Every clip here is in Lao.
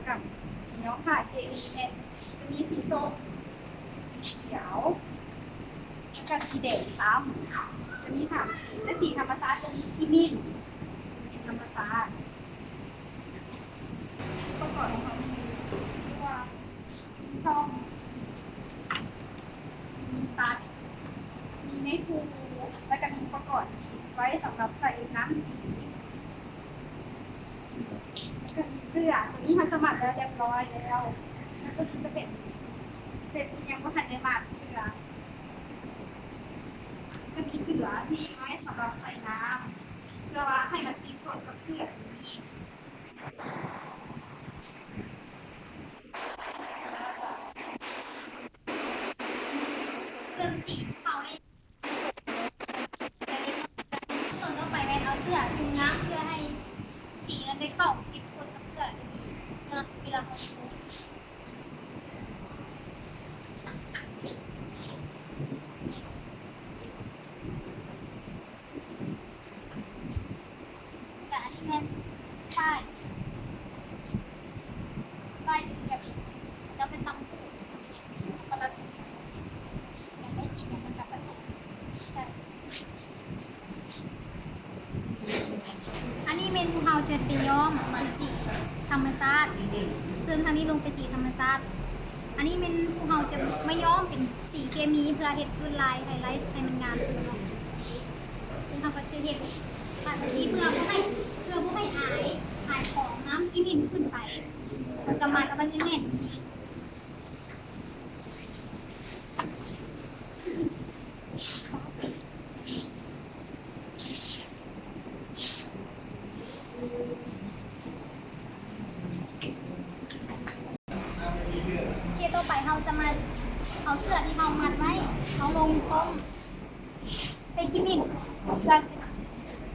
ກັບສີຍ້ອມຜ້າເຄມີແມ່ນຈະມີສີສົ້ມ, ສີຂຽວ ແລ້ວກະສີແດງຊ້ຳ ຈະມີສາມສີ ແລະ ສີທຳມະຊາດຈະມີຂິ້ນ ສີທຳມະຊາດ. ອຸປະກອນຂອງເຮົາມີພວກ ມີສ້ອມ ມີຕັດ ມີໄມ້ພູ ແລ້ວກະມີອຸປະກອນທີ່ໄວ້ສຳລັບໃສ່ນ້ຳສີ ແລ້ວກະມີເສື້ອ. ໂຕນີ້ເຮົາຈະມັດແລ້ວຮຽບຮ້ອຍແລ້ວ ແລ້ວໂຕນີ້ຈະເປັນເຊັດທີ່ຍັງບໍ່ທັນໄດ້ມັດເສື້ອ. ກະມີເກືອທີ່ໄວ້ສຳລັບໃສ່ນ້ຳ ເພື່ອວ່າໃຫ້ມັນຕິດທົນກັບເສື້ອໂຕນີ້. ເຊິ່ງສີເຮົາໄດ້ ໂຕຕໍ່ໄປແມ່ນເອົາເສື້ອຈຸ່ມນ້ຳ ເພື່ອໃຫ້ສີນັ້ນໄດ້ເຂົ້າຕິດຄົນກັບເສື້ອໄດ້ດີ ເພື່ອເວລາເຮົາ ແຕ່ອັນນີ້ແມ່ນປ້າຍ ປ້າຍທີ່ແບບເຂົາເຈົ້າໄປຕຳປູກ ປະດັບສີ ຢາກໄດ້ສີຫຍັງມັນກະປະສົມໃສ່. ອັນນີ້ແມ່ນພວກເຮົາຈະໄປຍ້ອມເປັນສີທຳມະຊາດ ເຊິ່ງທາງນີ້ລົງເປັນສີທຳມະຊາດ. ອັນນີ້ແມ່ນພວກເຮົາຈະມາຍ້ອມເປັນສີເຄມີ ເພື່ອເຮັດລວດລາຍໄຮໄລໃຫ້ມັນງາມຂຶ້ນເນາະ. ເຊິ່ງເຮົາກໍຈະເຮັດແບບນີ້ເພື່ອບໍ່ໃຫ້ ເພື່ອບໍ່ໃຫ້ອາຍ ອາຍຂອງນ້ຳທີ່ລິນຂຶ້ນໄປ ເຮົາຈະມັດເອົາໄວ້ແໜ້ນໆ ໂອເຄ ຕໍ່ໄປເຮົາຈະມາເອົາເສື້ອທີ່ເຮົາມັດໄວ້ ເອົາລົງຕົ້ມໃສ່ຂິ້ນ ເພື່ອ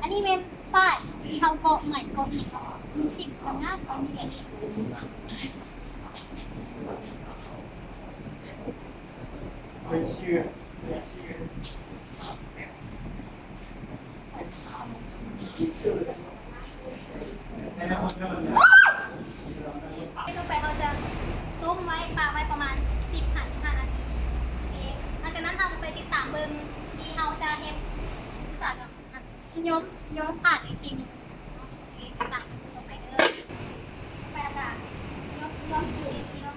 ອັນນີ້ແມ່ນຝ້າຍທີ່ເຮົາເກາະໃໝ່ເກາະອີກ ມີສິ່ງງາມໆ ເຮົາມີເອງ. ຕໍ່ໄປເຮົາຈະຕົ້ມໄວ້ ປະໄວ້ປະມານສິບຫາສິບຫ້ານາທີ. ໂອເຄ ຫຼັງຈາກນັ້ນເຮົາກໍໄປຕິດຕາມເບິ່ງທີ່ເຮົາຈະເຮັດອຸດສາຫະກຳ ຊິຍ້ອມ ຍ້ອມຜ້າໂດຍເຄມີເນາະ. ໂອເຄ ຕາມກັນຕໍ່ໄປເດີ. ໄປເອົາກະຍ້ອມ ຍ້ອມສີເຄມີເນາະ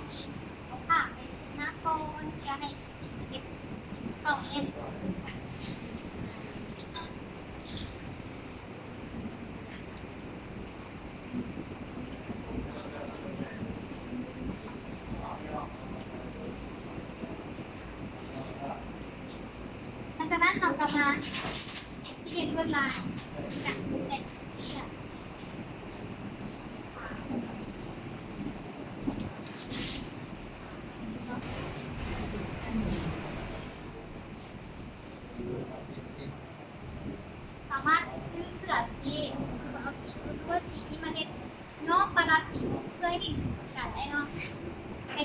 ເອົາຜ້າໄປຈຸ່ມນ້ຳກ່ອນ ເພື່ອໃຫ້ສີມັນເຮັດເຂົ້າແໜ້ນ. ຫຼັງຈາກນັ້ນເຮົາກໍມາ ຊິເຮັດລວດລາຍການແຕ່ງເສື້ອ. ສາມາດຊື້ເສື້ອທີ່ເອົາສີລ້ວນໆ ສີນີ້ມາເຮັດ ຍ້ອມປະດັບສີເພື່ອໃຫ້ດິນສະກັດໄດ້ເນາະ.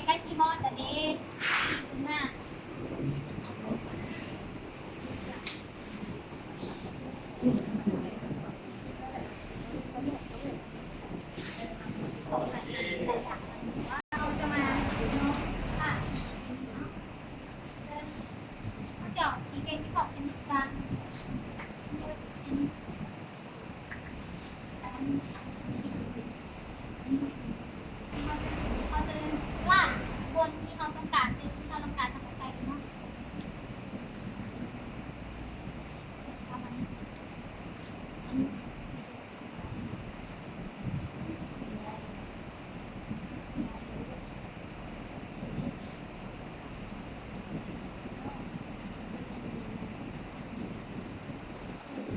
ໃກ້ໆຊິຮອດແລ້ວເດ້ ປີໜ້າ. ເຮົາຈະມາເນາະ ປະສີເນາະ ເຊິ່ງເຮົາຈະເອົາສີເຄມີຂອງຊະນິດກາງ ຊະນິດ ເຮົາຈະ ເຮົາຈະລາດບ່ອນທີ່ເຮົາຕ້ອງການ ເຊັ່ນທີ່ເຮົາຕ້ອງການທຳການໃສ່ເນາະ.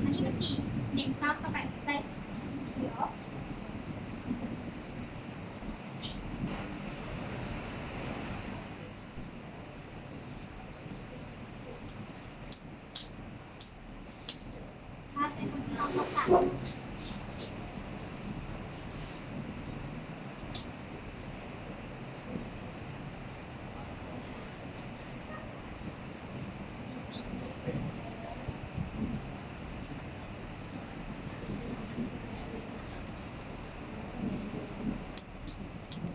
ອັນນີ້ກໍສີແດງຊ້ຳ ຕໍ່ໄປໃສ່ສີຂຽວ. ເ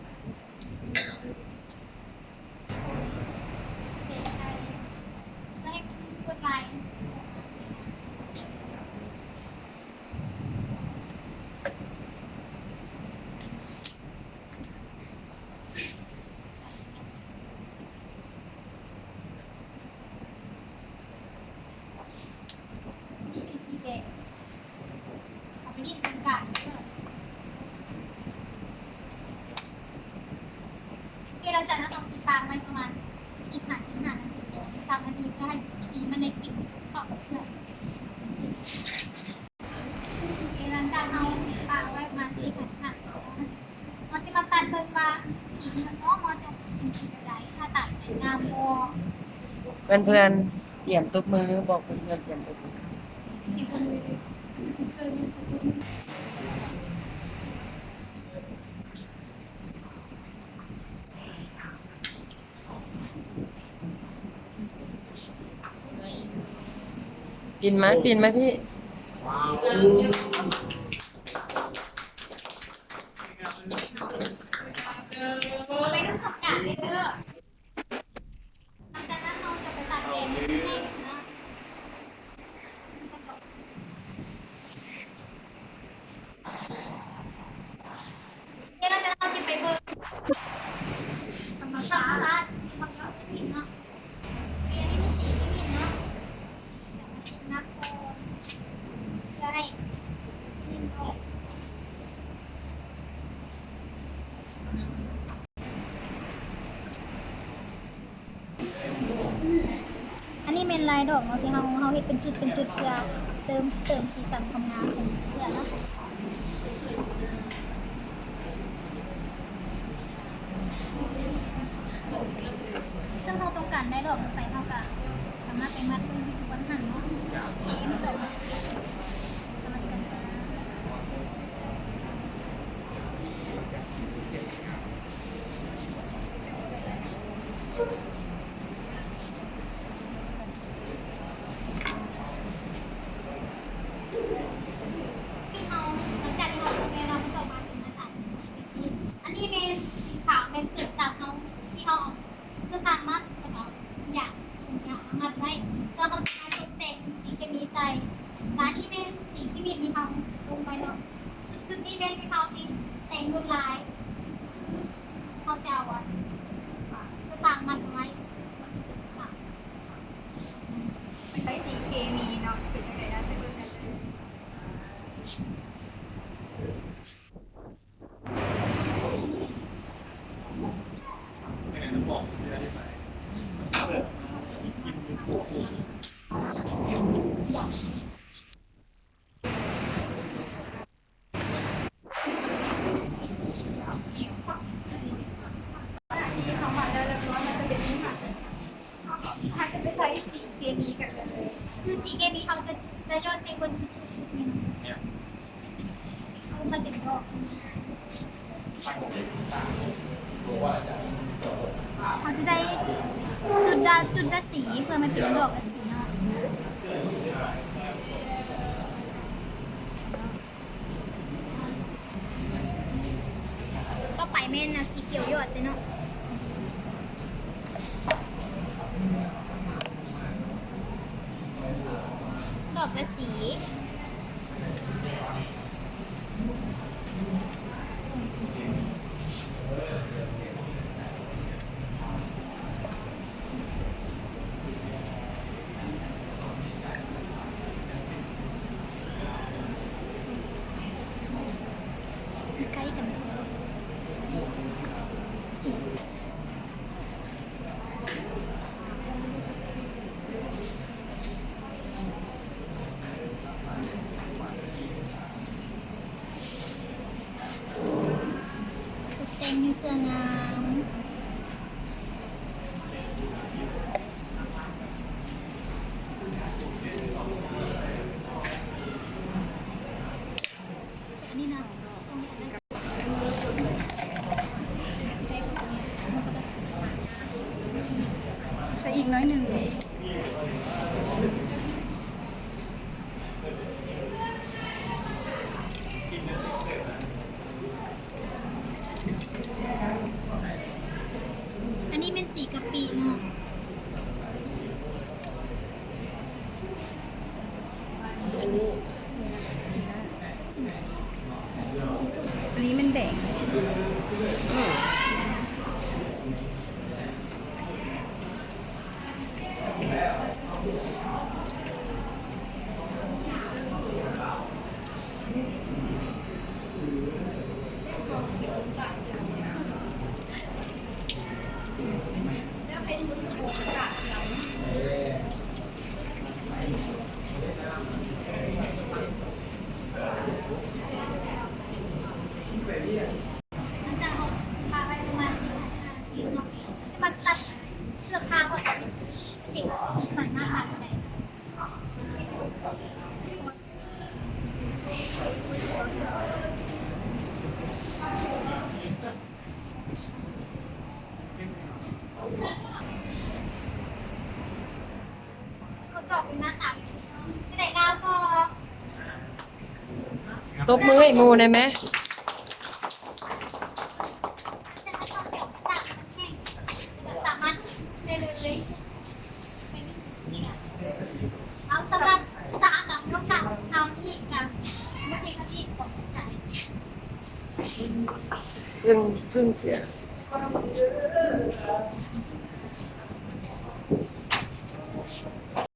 ຈາກນັ້ນເຮົາຊິປາງໄວ້ປະມານສິບຫາສິບຫ້ານາທີ ສາມນາທີ ເພື່ອໃຫ້ສີມັນໄດ້ຕິດເຂົ້າກັບເສື້ອ. ໂອເຄ ຫຼັງຈາກເຮົາປາງໄວ້ປະມານສິບຫາສິບຫ້ານາທີ ເຮົາຈະມາຕັດເບິ່ງວ່າສີທີ່ມັນອອກມາຈະເປັນສີແບບໃດ ໜ້າຕາເປັນໃດ ງາມບໍ່. ເພື່ອນໆ ຕຽມຕົບມື ບອກເພື່ອນໆ ຕຽມຕົບມື. ປິ່ນມາ ປິ່ນມາພີ້. ໄປດູສັງການເດີ. ຫຼັງຈາກນັ້ນເຮົາຈະໄປຕາກແດດໃຫ້ມັນແຫ້ງເນາະ. ແລ້ວເຮົາຈະໄປເບິ່ງທຳມະຊາດ ທຳມະຊາດເນາະ. ອັນນີ້ເປັນສີຂະມິ້ນເນາະ ນັບກ່ອນ ເພື່ອໃຫ້ຂະມິ້ນອອກ. ອັນນີ້ແມ່ນລາຍດອກເນາະ ທີ່ເຮົາ ເຮົາເຮັດເປັນຈຸດເປັນຈຸດ ເພື່ອເຕີມ ເຕີມສີສັນຄວາມງາມຂອງເສື້ອເນາະ. ເຊິ່ງເຮົາຕ້ອງການລາຍດອກໃສ ເຮົາກະສາມາດໄປມັດໄວ້ຢູ່ບ່ອນຫັ້ນເນາະ. ເອ ມັນຈະອອກມາ ສາມາດກັນ ທີ່ເຮົາ ຫຼັງຈາກທີ່ເຮົາຊົງແລ້ວເນາະ ມັນຈະອອກມາເປັນໜ້າຕາແບບຊີ້. ອັນນີ້ແມ່ນສີຂາວ ແມ່ນເກີດຈາກເຮົາ ທີ່ເຮົາເອົາເສື້ອຟາງມັດ ແລ້ວກໍເອົາຢາງ ຢາງມາມັດໄວ້ ແລ້ວເຮົາຈະມາຕົກແຕ່ງສີເຄມີໃສ່. ແລະ ອັນນີ້ແມ່ນສີຂະມິ້ນທີ່ເຮົາລົງໄປເນາະ. ຈຸດ ຈຸດນີ້ແມ່ນທີ່ເຮົາຕິດແຕ່ງລວດລາຍ ຄືເຮົາຈະເອົາອັນ ສະຕາງມັດເອົາໄວ້ ໃຊ້ສີເຄມີເນາະ ເປັນຈັ່ງໃດ ໄປເບິ່ງກັນເລີຍ. ທີ່ເຮົາມັດແລ້ວຮຽບຮ້ອຍ ມັນຈະເປັນນີ້ ເຮົາຈະໄປໃຊ້ສີເຄມີກັນເລີຍ. ຄືສີເຄມີເຮົາຈະ ຈະຢອດໃສ່ເບິດທຸກໆ ຈຸດນີ້ ເອົາມັນເປັນດອກ. ເຮົາຈະໃຊ້ຈຸດລະ ຈຸດລະສີ ເພື່ອມັນເປັນດອກລະສີເນາະ. ຕໍ່ໄປແມ່ນເອົາສີຂຽວຢອດໃສ່ເນາະ ດອກລະສີ. ໃກ້ກັນ ສີ ຕົກແຕ່ງໃຫ້ເສື້ອງາມ. ອັນນີ້ນະ ໃສ່ອີກໜ້ອຍໜຶ່ງ. ອັນນີ້ແມ່ນສີກະປິເນາະ. ອັນນີ້ ອັນນີ້ມັນແດງ. ອືມ. ຕົບມືໃຫ້ໝູ່ແດ່ແມ. ເພິ່ງ ເພິ່ງເສຍ.